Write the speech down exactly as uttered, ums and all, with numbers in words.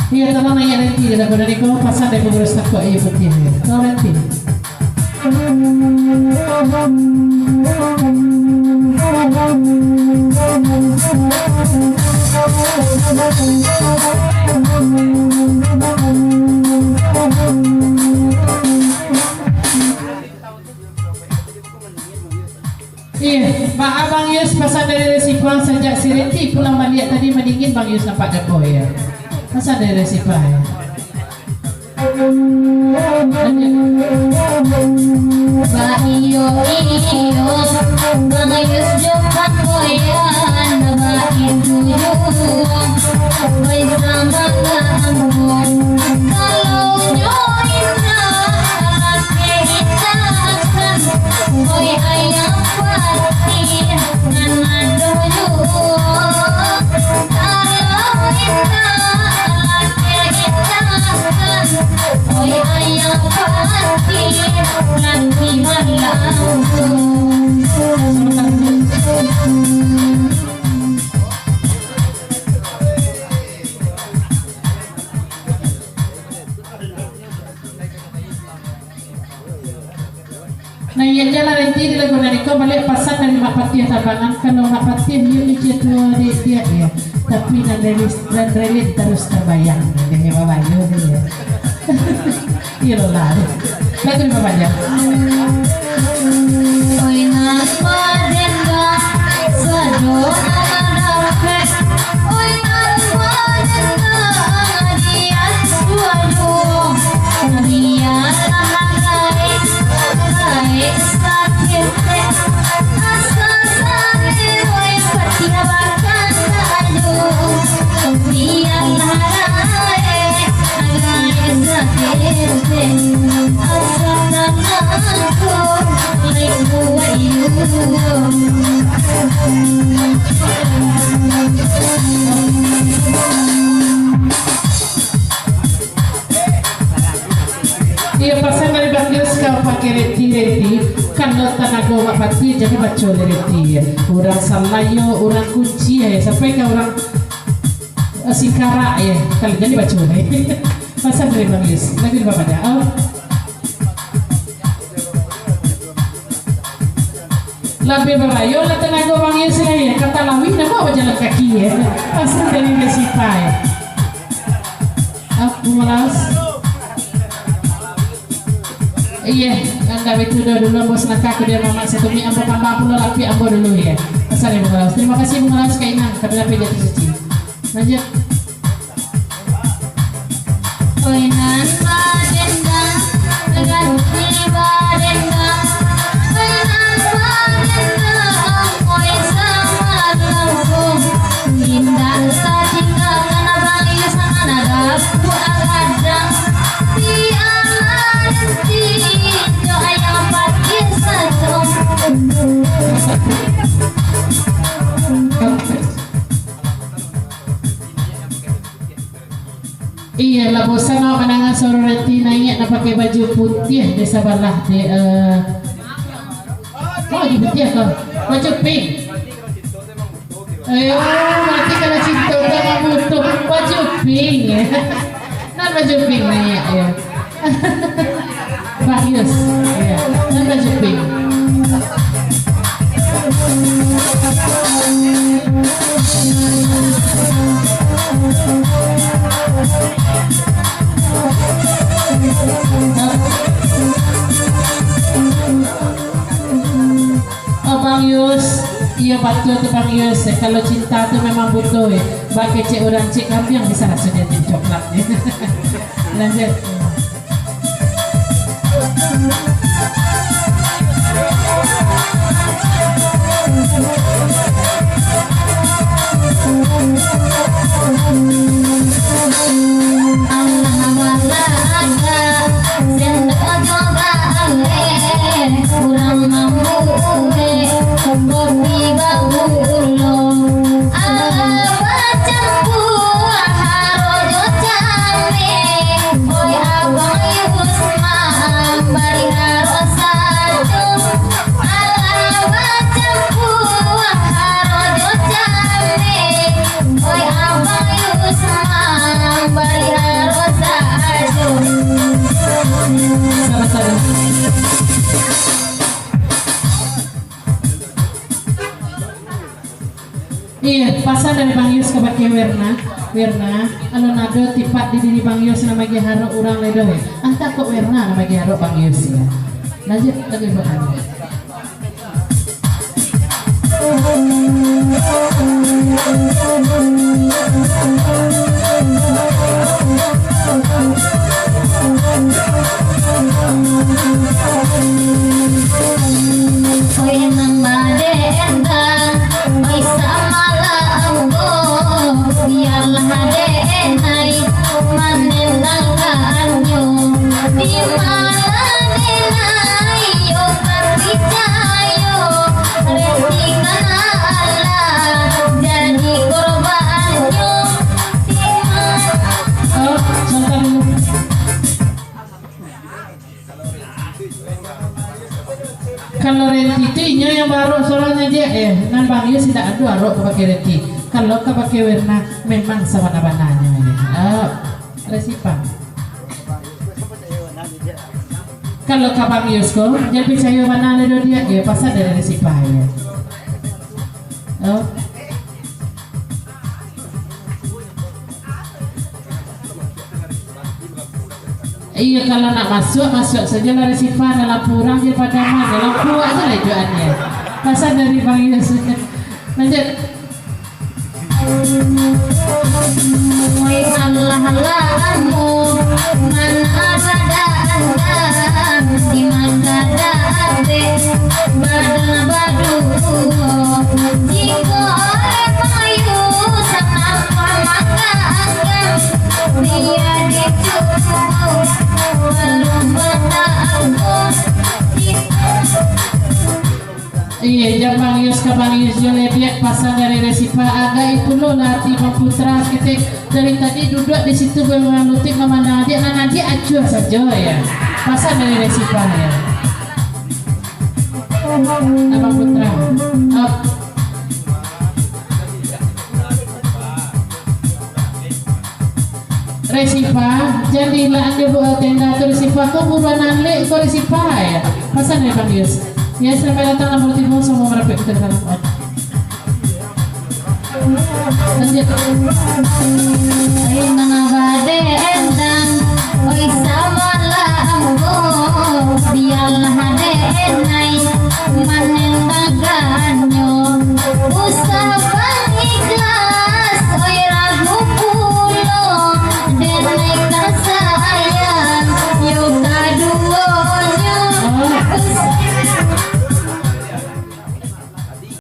Iyo, tolong naiak Renti dek lagu tadi ko, pasan dari pangurus takok iyo putiah, iyo. Tolong Renti. Iyo, baa Bang Yus, pasan dari Resipang, sajak si Renti pulang baliak tadi mandingin Bang Yus nampak dako, iyo. Pasan dari Resipang, iyo. Baiyo-iyo, Bang Yus jo Bang Boyan, baitu juo. Oi, samangat ambo, kalau nyo indak, lakeh indakan. Oi, ayah Patih, nan ado juo. Kalau indak, lakeh indakan. Oi, ayah Patih, nan di malam tu. Nah, iyo jalan Renti di lagu tadi ko, baliak pasan dari Mak Patiah Tabangan. Kalau Mak Patiah, iyo, iyo, tuo di, di, iyo. Tapi nan reli, nan reli tarus tabayang. Deh, iyo, babayo, iyo. Iyolah. Lagu di bawah aja. Oi, nan badendang, sado nan dapek. Oi, nan badendang, dian suado. Bialah gaek, gaek saketek. Asa salero, oi, Patiah bakanta ado. Bialah gaek. Iyo, pasan dari Bang Yus ka pakai Renti, Renti. Kan lo tanago Mak Patiah, jadi baco Renti, yo. Urang Salayo, urang Kuching, yo. Sampai ka urang Eh, Singkarak, yo. Kalau jadi baco, eh. Pasan dari Bang Yus. Lagu di bawah aja. Oh. Labiah barayo lah tanago Bang Yus lah, yo. Kata Lawi, namo bajalan kaki, yo. Pasan dari Resipa, yo. Aku malas. Iyo, anda itu dulu, dulu ambo sanangka, kemudian mamak satu mi ambo tambah pulo lapiak ambo dulu, yo. Pasan dari Bung Laus. Terima kasih Bung Laus, ka Inang, kami lapiak jatuah suci. Lanjut. Oi nan badendang, ganti badendang. Oi nan badendang, oi samalam ko. Indak satinggakan abang iyo sama nada. Buah gadang, di alam tinjo ayam pakai sato. Iyolah, bosan awak mandanga suaro Renti naiak nan pakai baju putiah di sabalah, di, eh, oh, baju putiah ko. Baju pink. Ayo, berarti kalau cinta tu memang butuh baju pink, yo. Nan baju pink naiak, yo. Bagus. Yo. Nan baju pink. Abang Yus, iyo batua tu Bang Yus, kalau cinta tu memang butuh, eh. Bak kecek urang cek kambiang bisa raso jadi coklat. Lanjut. Pasan dari Bang Yus kabake Werna. Werna, alun ado tipak di diri Bang Yus nan magiah arok urang lai doh, eh. Antah kok Werna nan magiah arok Bang Yus, ya. Lanjut lagu Bang Yus. Oi nan badendang, oi samalah ambo, bialah dek nai manendang ka anyo. Di ma denai yo ka picayo, Renti kana alah jadi korbannyo. Di ma- Oh, santai dulu. Kalau Renti tu inyo yang baarok suaronyo, Diak, eh. Nan Bang Yus indak ado arok kabake Renti. Kalau kabake Werna, memang sabana-bananyo, eh. Ah, Resipa. Kalau ka Bang Yus ko, jan picayo bana lai doh, Diak, eh. Pasan dari Resipa, eh. Oh. Iyo, kalau nak masuak, masuak sajolah Resipa, dalam lampu urang jan padaman, dalam lampu awak sajo lah iduikannyo. Pasan dari Bang Yus. Lanjut. Oi alah lah ambo, nan arada andam, di mata dapek badan baduo. Jikok oleh payu sanapah mangganggam, bia dicubo balun batabuah. Iyo, jan Bang Yus ka Bang Yus jo lai, Diak, pasan dari Resipa. Agak pulo lah ati Bang Putra saketek. Dari tadi duduak di situ balutik mamandang adiak, nan adiak acuah sajo, ya. Pasan dari Resipa, ya. Abang Putra. Up. Resipa, jan diilakan jo buah tenda tu, Resipa, ko buruan alek ko, Resipa, ya. Pasan dari Bang Yus. Ya, selamat datang, selamat tibo, samo marapek ka dalam. Lanjut. Oi, nan badendang, oi, samo